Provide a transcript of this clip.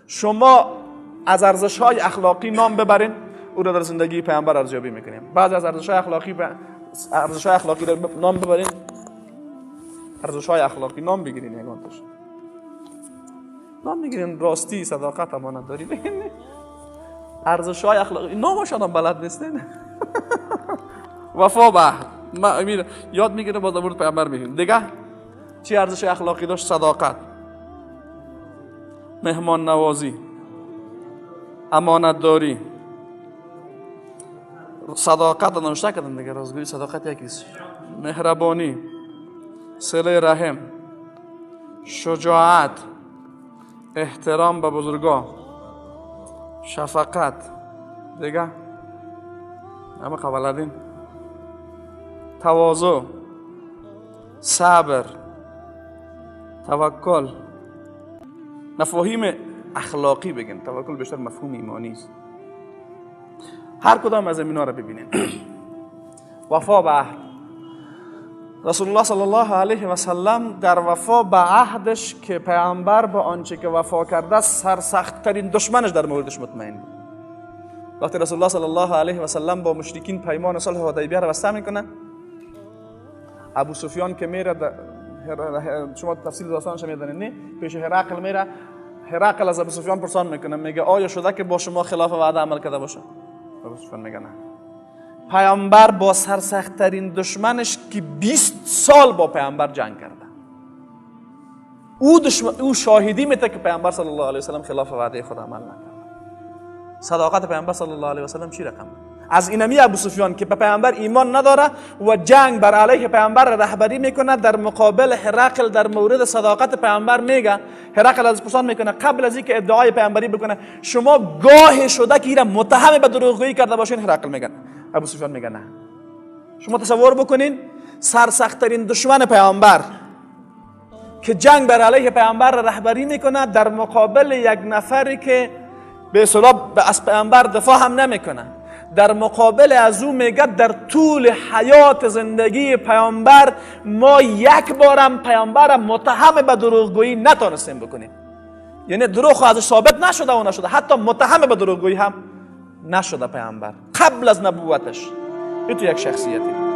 شما از ارزش های اخلاقی نام ببرین، او را در زندگی پیامبر ارزیابی میکنیم. بعضی از ارزش های اخلاقی ارزش های اخلاقی را نام ببرین، ارزش های اخلاقی نام بگیرین، یگانتش نام میگیرین، راستی، صداقت، امانت داری بگیرین. ارزش های اخلاقی نامش هم بلد نیستین. وفا به عهد ما یاد میگیره، باز در مورد پیامبر میگیم. دیگه چی ارزش اخلاقی داشت؟ صداقت، مهمان نوازی، امانت داری، صداقت نوشته کردن دیگه، رازگویی، صداقت یکیست، مهربانی، صله رحم، شجاعت، احترام به بزرگا، شفقت، دیگه همه قبلدین، تواضع، صبر، توکل. مفاهیم اخلاقی بگیم، توکل بیشتر مفهوم ایمانی است. هر کدام از اینا را ببینیم. وفا به عهد. رسول الله صلی الله علیه و سلم در وفا به عهدش که پیامبر به آنچه که وفا کرده سرسخت ترین دشمنش در موردش مطمئن بود. وقتی رسول الله صلی الله علیه و سلم با مشرکین پیمان صلح حدیبیه را بسته میکنه، ابو سفیان که میره، شما تفصیل داستانش میدونید نه، پیش هرقل میره، هرقل از ابو سفیان پرسان میکنه، میگه آیا شده که با شما خلاف وعده عمل کرده باشه؟ ابو سفیان میگه نه. پیامبر با سرسخت ترین دشمنش که 20 سال با پیامبر جنگ کرده، او شاهدی میده که پیامبر صلی الله علیه و سلم خلاف وعده خود عمل نکرده. صداقت پیامبر صلی الله علیه و سلم چی رقم؟ از اینمی ابو سفیان که به پیامبر ایمان نداره و جنگ بر علیه پیامبر را رهبری میکنه، در مقابل هرقل در مورد صداقت پیامبر میگه، هرقل از پرسان میکنه قبل از اینکه ادعای پیامبری بکنه، شما گاه شده که ایرا متهم به دروغگویی کرده باشین؟ هرقل میگه، ابو سفیان میگه نه. شما تصور بکنین سرسخت‌ترین دشمن پیامبر که جنگ بر علیه پیامبر را رهبری میکنه، در مقابل یک نفری که به اصطلاح از پیامبر دفاع هم نمیکنه، در مقابل از او میگه در طول حیات زندگی پیامبر ما یک بارم پیامبر متهم به دروغگویی نتانستیم بکنیم. یعنی دروغ ازش ثابت نشده و نشده، حتی متهم به دروغگویی هم نشده پیامبر قبل از نبوتش. این تو یک شخصیتی.